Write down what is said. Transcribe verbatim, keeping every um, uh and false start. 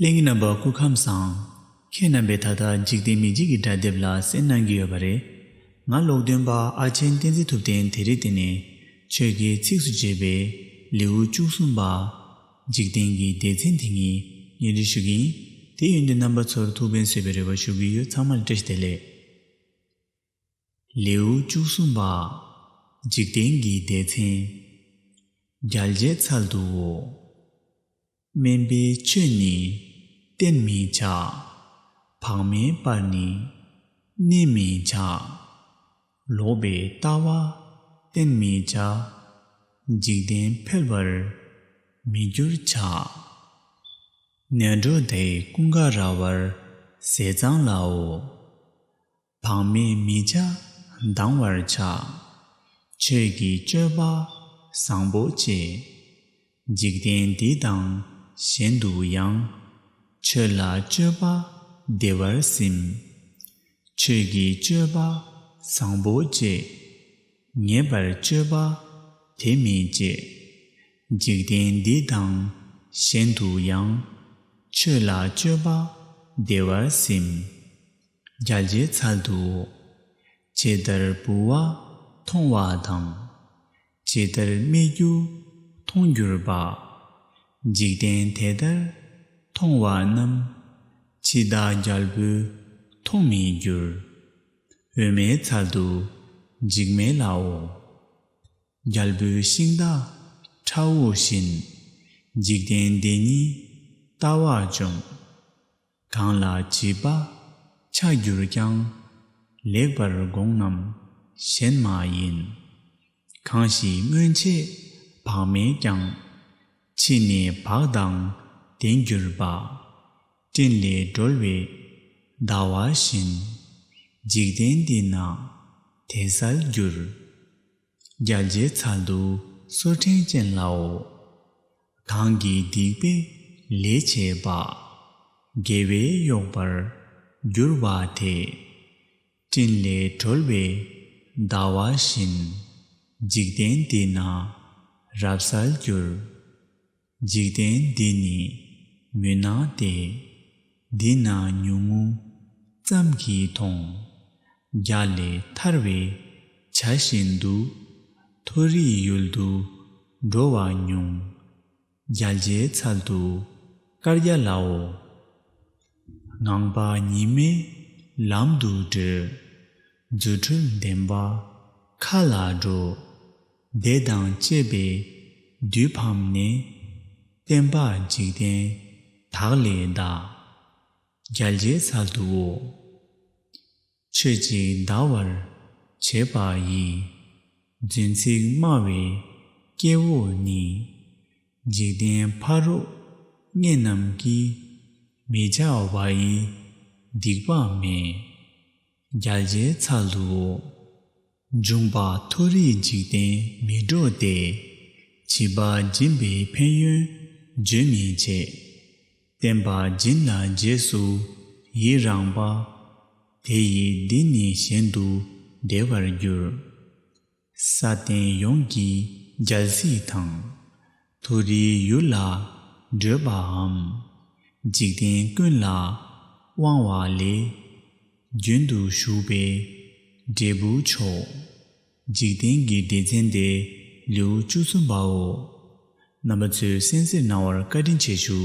ལྷན་རྒྱས་རྣམ་པ་སྐུ་ཁམས་བཟང་། ཁྱེད་རྣམ་པས་ད་ལྟ་འཇིག་རྟེན་མི་འཇིག་གི་སྒྲ་དེབ་ལ་གསན་གནང་གི་ཡོད་པ་རེད། ང་ཀློག་འདོན་པ་ཨ་ཆེན་བསྟན་འཛིན་ཐུབ་བསྟན། དེ་རིང་འདི་ནས་ཆོས་ཀྱི་ཚིགས་སུ་བཅད་པའི་ལེའུ་བཅུ་གསུམ་པ། འཇིག་རྟེན་གྱི་སྡེ་ཚན་དེ་ཉིད་སྙན་སྒྲོན་ཞུ་གི་ཡིན། དེ་ཡོན་ཏན་རྣམ་པ་ཚོར་ཐུགས་ཕན་གསོས་པའི་རེ་བ་ཞུ་གི་ཡོད། ཚང་མར་བཀྲ་ཤིས་བདེ་ལེགས། ལེའུ་བཅུ་གསུམ་པ། འཇིག་རྟེན་གྱི་སྡེ་ཚན། རྒྱལ་བྱེད་ཚལ་དུའོ། དམན་པའི་ཆོས་ནི་བསྟེན་མི་བྱ། བག་མེད་པར་ནི་གནས་མི་བྱ། ལོག་པའི་ལྟ་བ་བསྟེན་མི་བྱ། འཇིག་རྟེན་འཕེལ་བར་མི་འགྱུར་བྱ། ནས་འགྲོ་དེ་ཀུན་དགའ་ར་བར་ཟས་གཙང་ལའོ། བག་མེད་མི་བྱ་སྡང་བར་བྱ། ཆོས་ཀྱི་སྤྱོད་པ་བཟང་པོ་སྤྱད། འཇིག་རྟེན་འདི་དང་གཞན་དུ་ཡང་། ཆོས་ལ་སྤྱོད་པ་བདེ་བར་སེམས། ཆོས་ཀྱི་སྤྱོད་པ་བཟང་པོ་སྤྱད། ཉེས་པར་སྤྱོད་པ་དེ་མི་སྤྱད། འཇིག་རྟེན་འདི་དང་གཞན་དུ་ཡང་། ཆོས་ལ་སྤྱོད་པ་བདེ་བར་སེམས། རྒྱལ་བྱེད་ཚལ་དུ། ཇི་ལྟར་ལྦུ་བ་མཐོང་བ་དང་། ཇི་ལྟར་སྨིག་རྒྱུ་མཐོང་གྱུར་པ། འཇིག་རྟེན་དེ་ལྟར་མཐོང་བ་རྣམས། འཆི་བདག་རྒྱལ་པོས་མཐོང་མི་འགྱུར། འོད་མའི་ཚལ་དུ་འཇིགས་མེད་ལའོ། རྒྱལ་པོའི་ཤིང་རྟ་ཁྲ་འུ་བཞིན། འཇིག་རྟེན་འདི་ཉིད་ལྟ་བ་བཅོམ། གང་ལ་བྱིས་པ་ཆགས་གྱུར་ཀྱང་། ལེགས་པར་དགོངས་རྣམས་གཞན་མ་ཡིན། གང་ཞིག་སྔོན་ཆད་བག་མེད་ཀྱང་། ཕྱིས་ནས་བག་དང་ལྡན་གྱུར་པ། སྤྲིན་ལས་སྒྲོལ་བའི་ཟླ་བ་བཞིན། འཇིག་རྟེན་འདི་ན་དེ་གསལ་འགྱུར། རྒྱལ་བྱེད་ཚལ་དུ་སོར་ཕྲེང་ཅན་ལའོ། གང་གིས་སྡིག་པའི་ལས་བྱས་པ། དགེ་བས་གཡོགས་པར་འགྱུར་བ་དེ། སྤྲིན་ལས་སྒྲོལ་བའི་ཟླ་བ་བཞིན། འཇིག་རྟེན་འདི་ན་རབ་གསལ་འགྱུར། འཇིག་རྟེན་འདི་ནི་མུན་ནག་སྟེ། འདི་ན་ཉུང་ངུ་ཙམ་གྱིས་མཐོང་། རྒྱ་ལས་ཐར་བའི་བྱ་བཞིན་དུ། མཐོ་རིས་ཡུལ་དུ་འགྲོ་བ་ཉུང་། རྒྱལ་བྱེད་ཚལ་དུ་དཀར་རྒྱ་ལའོ། ངང་པ་ཉི་མའི་ལམ་དུ་བགྲོད། རྫུ་འཕྲུལ་ལྡན་པ་མཁའ་ལ་འགྲོ། བདེ་དང་བཅས་པའི་དུས་ཕམ་ནས། བསྟན་པ་འཇིག་རྟེན་དག་ལས་འདའ། རྒྱལ་བྱེད་ཚལ་དུའོ། ཆོས་གཅིག་འདའ་བར་བྱེད་པ་ཡི། རྫུན་ཚིག་སྨྲ་བའི་སྐྱེ་བོ་ནི། འཇིག་རྟེན་ཕ་རོལ་གཉེན་རྣམས་ཀྱིས། མི་བྱ་བ་ཡི་སྡིག་པ་མེད། རྒྱལ་བྱེད་ཚལ་དུའོ། འབྱུང་པོ་མཐོ་རིས་འཇིག་རྟེན་མི་འགྲོ་སྟེ། བྱིས་པ་སྦྱིན་པའི་ཕན་ཡོན་བརྗོད་མི་བྱེད། བསྟན་པ་སྦྱིན་ལ་རྗེས་སུ་ཡི་རངས་པ། དེ་ཡིས་འདི་ནས་གཞན་དུ་བདེ་བར་འགྱུར། ས་སྟེང་ཡོངས་ཀྱི་རྒྱལ་སྲིད་དང་། མཐོ་རིས་ཡུལ་ལ་བགྲོད་པའམ། འཇིག་རྟེན་ཀུན་ལ་དབང་བ་ལས། རྒྱུན་དུ་ཞུགས་པའི་འབྲས་བུ་མཆོག། འཇིག་རྟེན་གྱི་སྡེ་ཚན་དེ་ལེའུ་བཅུ་གསུམ་པའོ། རྣམ་པ་ཚོས་གསན་གཟིགས་གནང་བར་བཀའ་དྲིན་ཆེ་ཞུ།